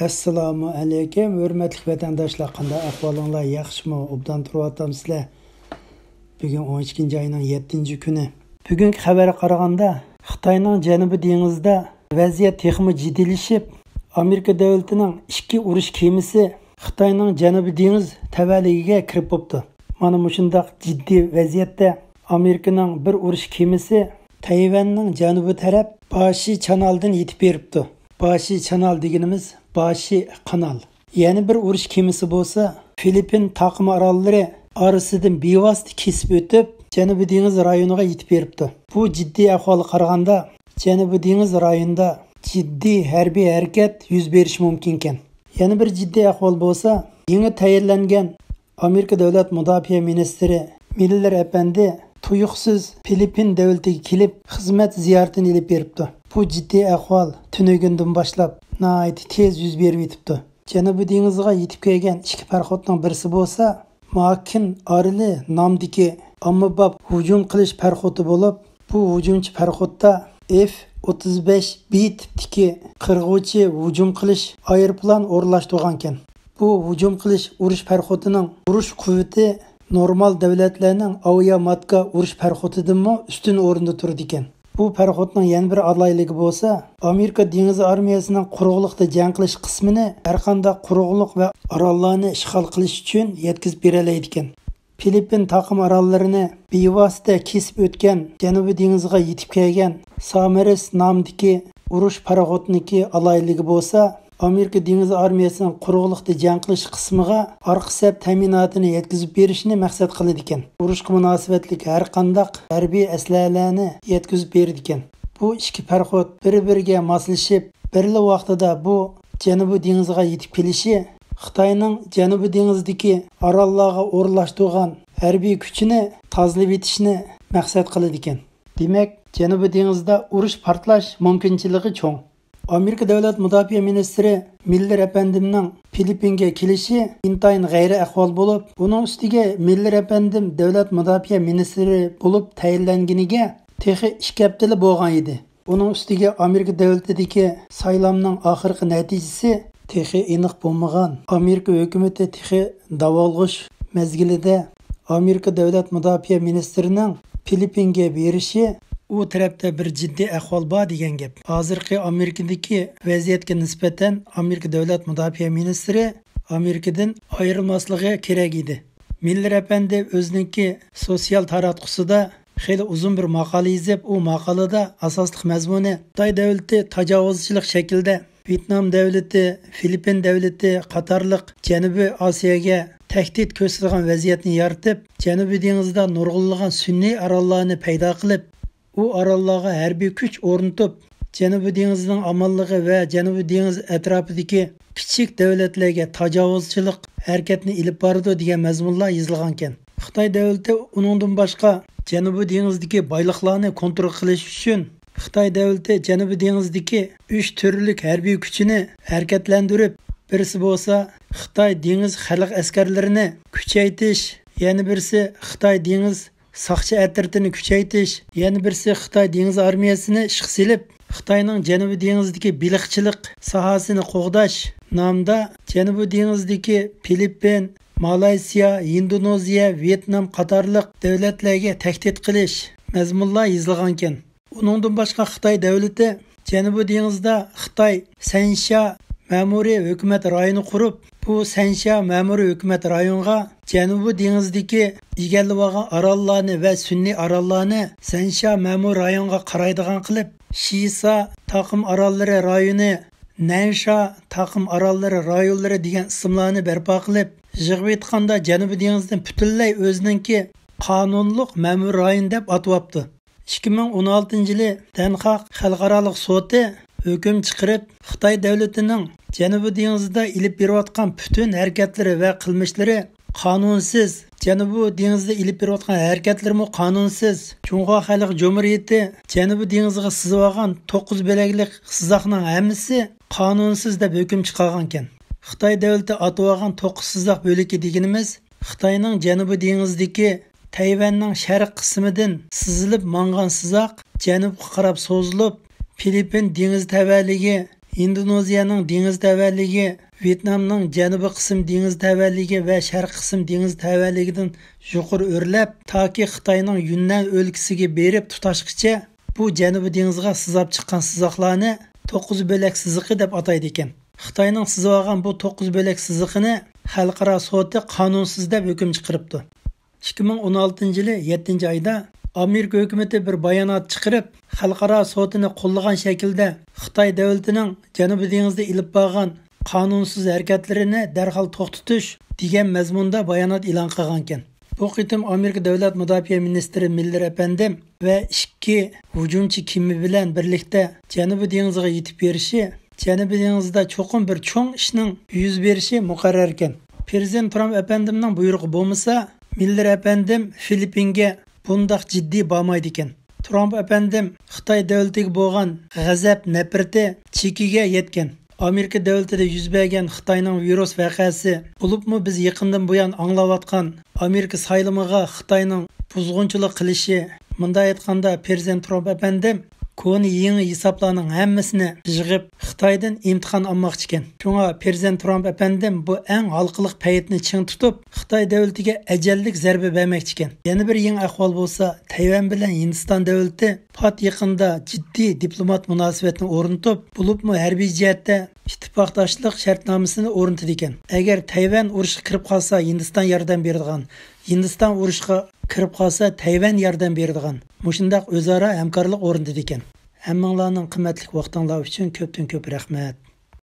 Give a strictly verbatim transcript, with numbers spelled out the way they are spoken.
ئەسسالامۇ ئەلەيكۇم، ھۆرمەتلىك ۋەتەنداشلار، قانداق ئەھۋالىڭلار؟ ياخشىمۇ؟ ئوبدان تۇرۇۋاتامسىلەر؟ بۈگۈن ئون ئىككىنچى ئاينىڭ يەتتىنچى كۈنى. بۈگۈنكى خەۋەرگە قارىغاندا، خىتاينىڭ جەنۇبىي دېڭىزىدا ۋەزىيەت تېخىمۇ جىددىيلىشىپ، ئامېرىكا دۆلىتىنىڭ ئىككى ئۇرۇش كېمىسى خىتاينىڭ جەنۇبىي دېڭىز تەۋەلىكىگە كىرىپ بوپتۇ. مانا مۇشۇنداق جىددىي ۋەزىيەتتە ئامېرىكىنىڭ بىر ئۇرۇش كېمىسى تەيۋەننىڭ جەنۇبى تەرەپ باشى چانالدىن يېتىپ بېرىپتۇ. باشى چانال دېگىنىمىز باشى قانال. يەنە بىر ئۇرۇش كېمىسى بولسا فىلىپپىن تاقىم ئاراللىرى ئارىسىدىن بىۋاسىتە كېسىپ ئۆتۈپ، جەنۇبىي دېڭىز رايونىغا يېتىپ بېرىپتۇ. بۇ جىددىي ئەھۋالغا قارىغاندا، جەنۇبىي دېڭىز رايونىدا جىددىي ھەربىي ھەرىكەت يۈز بېرىشى مۇمكىنكەن. يەنە بىر جىددىي ئەھۋال بولسا، يېڭى تەيىنلەنگەن ئامېرىكا دۆلەت مۇداپىئە مىنىستىرى مىللېر ئەپەندى تۇيۇقسىز فىلىپپىن دۆلىتىگە كېلىپ، خىزمەت زىيارىتىنى ئېلىپ بېرىپتۇ. بۇ جىددىي ئەھۋال تۈنۈگۈندىن باشلاپ ناھايىتى تېز يۈز بېرىۋېتىپتۇ. جەنۇبىي دېڭىزغا يېتىپ كەلگەن ئىككى پاراخوتنىڭ بىرسى بولسا، ماكىن ئارلى نامىدىكى ئاممىباب ھۇجۇم قىلىش پاراخوتى بولۇپ، بۇ ھۇجۇمچى پاراخوتتا ئېف ئوتتۇز بەش بى تىپتىكى قىرغۇچى ھۇجۇم قىلىش ئايروپىلان ئورۇنلاشتۇرغانىكەن. بۇ ھۇجۇم قىلىش ئۇرۇش پاراخوتىنىڭ ئۇرۇش قۇۋۋىتى نورمال دۆلەتلەرنىڭ ئاۋىياماتكا ئۇرۇش پاراخوتىدىنمۇ ئۈستۈن ئورۇندا تۇرىدىكەن. بۇ پاراخوتنىڭ يەنە بىر ئالاھىدىلىكى بولسا، ئامېرىكا دېڭىز ئارمىيەسىنىڭ قۇرۇقلۇقتا جەڭ قىلىش قىسمىنى ھەرقانداق قۇرۇقلۇق ۋە ئاراللارنى ئىشغال قىلىش ئۈچۈن يەتكۈزۈپ بېرەلەيدىكەن. فىلىپپىن تاقىم ئاراللىرىنى بىۋاسىتە كېسىپ ئۆتكەن جەنۇبىي دېڭىزغا يېتىپ كەلگەن سامىرىس نامىدىكى ئۇرۇش پاراخوتنىڭكى ئالاھىدىلىكى بولسا، ئامېرىكا دېڭىز ئارمىيەسىنىڭ قۇرۇقلۇقتا جەڭ قىلىش قىسمىغا ئارقا سەپ تەمىناتىنى يەتكۈزۈپ بېرىشنى مەقسەت قىلىدىكەن. ئۇرۇشقا مۇناسىۋەتلىك ھەر قانداق ھەربىي ئەسلىھەلەرنى يەتكۈزۈپ بېرىدىكەن. بۇ ئىككى پاراخوت بىر-بىرىگە ماسلىشىپ، بىرلا ۋاقتىدا بۇ جەنۇبىي دېڭىزغا يېتىپ كېلىشى خىتاينىڭ جەنۇبىي دېڭىزدىكى ئاراللارغا ئورۇنلاشتۇرغان ھەربىي كۈچىنى تازىلىۋېتىشنى مەقسەت قىلىدىكەن. دېمەك، جەنۇبىي دېڭىزدا ئۇرۇش پارتلاش مۇمكىنچىلىكى چوڭ. ئامېرىكا دۆلەت مۇداپىئە مىنىستىرى مىللېر ئەپەندىمنىڭ فىلىپپىنگە كېلىشى ئىنتايىن غەيرىي ئەھۋال بولۇپ، ئۇنىڭ ئۈستىگە مىللېر ئەپەندىم دۆلەت مۇداپىئە مىنىستىرى بولۇپ تەيىنلەنگىنىگە تېخى ئىككى ھەپتىلا بولغان ئىدى. ئۇنىڭ ئۈستىگە ئامېرىكا دۆلىتىدىكى سايلامنىڭ ئاخىرقى نەتىجىسى تېخى ئېنىق بولمىغان. ئامېرىكا ھۆكۈمىتى تېخى داۋالغۇش مەزگىلىدە ئامېرىكا دۆلەت مۇداپىئە مىنىستىرىنىڭ فىلىپپىنگە بېرىشى ئۇ تەرەپتە بىر جىددىي ئەھۋال بار دېگەن گەپ. ھازىرقى ئامېرىكىدىكى ۋەزىيەتكە نىسبەتەن ئامېرىكا دۆلەت مۇداپىئە مىنىستىرى ئامېرىكىدىن ئايرىلماسلىقى كېرەك ئىدى. مىللېر ئەپەندى ئۆزىنىڭكى سوتسىيال تاراتقۇسىدا خېلى ئۇزۇن بىر ماقالە يېزىپ، ئۇ ماقالىدا ئاساسلىق مەزمۇنى خىتاي دۆلىتى تاجاۋۇزچىلىق شەكلىدە ۋيېتنام دۆلىتى، فىلىپپىن دۆلىتى قاتارلىق جەنۇبىي ئاسىياگە تەھدىت كۆرسىتىدىغان ۋەزىيەتنى يارىتىپ، جەنۇبىي دېڭىزدا نۇرغۇنلىغان سۈنئىي ئاراللارنى پەيدا قىلىپ، ئۇ ئاراللارغا ھەربىي كۈچ ئورنىتىپ، جەنۇبىي دېڭىزنىڭ ئامانلىقى ۋە جەنۇبىي دېڭىز ئەتراپىدىكى كىچىك دۆلەتلەرگە تاجاۋۇزچىلىق ھەرىكەتنى ئېلىپ بارىدۇ دېگەن مەزمۇنلار يېزىلغانىكەن. خىتاي دۆلىتى ئۇنىڭدىن باشقا جەنۇبىي دېڭىزدىكى بايلىقلارنى كونترول قىلىش ئۈچۈن خىتاي دۆلىتى جەنۇبىي دېڭىزدىكى ئۈچ تۈرلۈك ھەربىي كۈچىنى ھەرىكەتلەندۈرۈپ، بىرسى بولسا خىتاي دېڭىز خەلق ئەسكەرلىرىنى كۈچەيتىش، يەنە بىرسى خىتاي دېڭىز ساقچى ئەترىتىنى كۈچەيتىش، يەنە بىرسى خىتاي دېڭىز ئارمىيەسىنى ئىشقا سېلىپ، خىتاينىڭ جەنۇبىي دېڭىزدىكى بېلىقچىلىق ساھەسىنى قوغداش نامىدا جەنۇبىي دېڭىزدىكى فىلىپپىن، مالايسىيا، ھىندونېزىيە، ۋيېتنام قاتارلىق دۆلەتلەرگە تەھدىت قىلىش مەزمۇنلار يېزىلغانىكەن. ئۇنىڭدىن باشقا خىتاي دۆلىتى جەنۇبىي دېڭىزدا خىتاي سەنشيا مەمۇرىي ھۆكۈمەت رايونى قۇرۇپ، بۇ سەنشيا مەمۇرىي ھۆكۈمەت رايونىغا جەنۇبىي دېڭىزدىكى ئىگىلىۋالغان ئاراللارنى ۋە سۈنئىي ئاراللارنى سەنشيا مەمۇرىي رايونغا قارايدىغان قىلىپ، شىسا تاقىم ئاراللىرى رايونى، نەنشا تاقىم ئاراللىرى رايونلىرى دېگەن ئىسىملارنى بەرپا قىلىپ، يىغىۋېيتقاندا جەنۇبىي دېڭىزنى پۈتۈنلەي ئۆزىنىڭكى قانۇنلۇق مەمۇرىي رايون دەپ ئاتىۋاپتۇ. ئىككى مىڭ ئون ئالتىنچى يىلى دەنخاق خەلقئارالىق سوتى ھۆكۈم چىقىرىپ، خىتاي دۆلىتىنىڭ جەنۇبىي دېڭىزدا ئېلىپ بېرىۋاتقان پۈتۈن ھەرىكەتلىرى ۋە قىلمىشلىرى قانۇنسىز، جەنۇبىي دېڭىزدا ئېلىپ بېرىۋاتقان ھەرىكەتلىرىمۇ قانۇنسىز، جۇڭخۇا خەلق جۇمھۇرىيىتى جەنۇبىي دېڭىزغا سىزىۋالغان توققۇز بۆلەكلىك سىزىقنىڭ ھەممىسى قانۇنسىز دەپ ھۆكۈم چىقارغانىكەن. خىتاي دۆلىتى ئاتىۋالغان توققۇز سىزىق بۆلىكى دېگىنىمىز خىتاينىڭ جەنۇبىي دېڭىزىدىكى تەيۋەننىڭ شەرق قىسمىدىن سىزىلىپ ماڭغان سىزىق جەنۇبقا قاراپ سوزۇلۇپ، فىلىپپىن دېڭىز تەۋەلىكى ھىندونېزىيەنىڭ دېڭىز تەۋەلىكى، ۋيېتنامنىڭ جەنۇبىي قىسىم دېڭىز تەۋەلىكى ۋە شەرقىي قىسىم دېڭىز تەۋەلىكىدىن يۇقىرى ئۆرلەپ، تاكى خىتاينىڭ يۈننەن ئۆلكىسىگە بېرىپ تۇتاشقىچە بۇ جەنۇبىي دېڭىزغا سىزاپ چىققان سىزىقلارنى توققۇز بۆلەك سىزىقى دەپ ئاتايدىكەن. خىتاينىڭ سىزىۋالغان بۇ توققۇز بۆلەك سىزىقىنى خەلقئارا سوتى قانۇنسىز دەپ ھۆكۈم چىقىرىپتۇ. ئىككى مىڭ ئون ئالتىنچى يىلى يەتتىنچى ئايدا ئامېرىكا ھۆكۈمىتى بىر بايانات چىقىرىپ، خەلقئارا سوتىنى قوللىغان شەكىلدە خىتاي دۆلىتىنىڭ جەنۇبىي دېڭىزدا ئېلىپ بارغان قانۇنسىز ھەرىكەتلىرىنى دەرھال توختىتىش دېگەن مەزمۇندا بايانات ئېلان قىلغانىكەن. بۇ قېتىم ئامېرىكا دۆلەت مۇداپىئە مىنىستىرى مىللېر ئەپەندىم ۋە ئىككى ھۇجۇمچى كېمە بىلەن بىرلىكتە جەنۇبىي دېڭىزغا يېتىپ بېرىشى، جەنۇبىي دېڭىزدا چوقۇم بىر چوڭ ئىشنىڭ يۈز بېرىشى مۇقەررەركەن. پىرېزىدېنت ترامپ ئەپەندىمنىڭ بۇيرۇقى بولمىسا، مىللېر ئەپەندىم فىلىپپىنگە بۇنداق جىددىي بارمايدىكەن. ترامپ ئەپەندىم خىتاي دۆلىتىگە بولغان غەزەپ نەپرىتى چېكىگە يەتكەن. ئامېرىكا دۆلىتىدە يۈز بەرگەن خىتاينىڭ ۋىرۇس ۋەقەسى، بولۇپمۇ بىز يېقىندىن بۇيان ئاڭلاۋاتقان ئامېرىكا سايلىمىغا خىتاينىڭ بۇزغۇنچىلىق قىلىشى، مۇنداق ئېيتقاندا، پىرېزىدېنت ترامپ ئەپەندىم كونا يېڭى ھېسابلارنىڭ ھەممىسىنى يىغىپ، خىتايدىن ئىمتىھان ئالماقچىكەن. شۇڭا پىرېزىدېنت ترامپ ئەپەندىم بۇ ئەڭ ھالقىلىق پەيتنى چىڭ تۇتۇپ، خىتاي دۆلىتىگە ئەجەللىك زەربە بەرمەكچىكەن. يەنە بىر يېڭى ئەھۋال بولسا، تەيۋەن بىلەن ھىندىستان دۆلىتى پات يېقىندا جىددىي دىپلومات مۇناسىۋەتنى ئورنىتىپ، بولۇپمۇ ھەربىي جەھەتتە ئىتتىپاقداشلىق شەرتنامىسىنى ئورنىتىدىكەن. ئەگەر تەيۋەن ئۇرۇشقا كىرىپ قالسا، ھىندىستان ياردەم بېرىدىغان، ھىندىستان ئۇرۇشقا كىرىپ قالسا، تەيۋەن ياردەم بېرىدىغان، مۇشۇنداق ئۆزئارا ھەمكارلىق ئورنىتىدىكەن. ھەممىڭلارنىڭ قىممەتلىك ۋاقتىڭلار ئۈچۈن كۆپتىن كۆپ رەھمەت.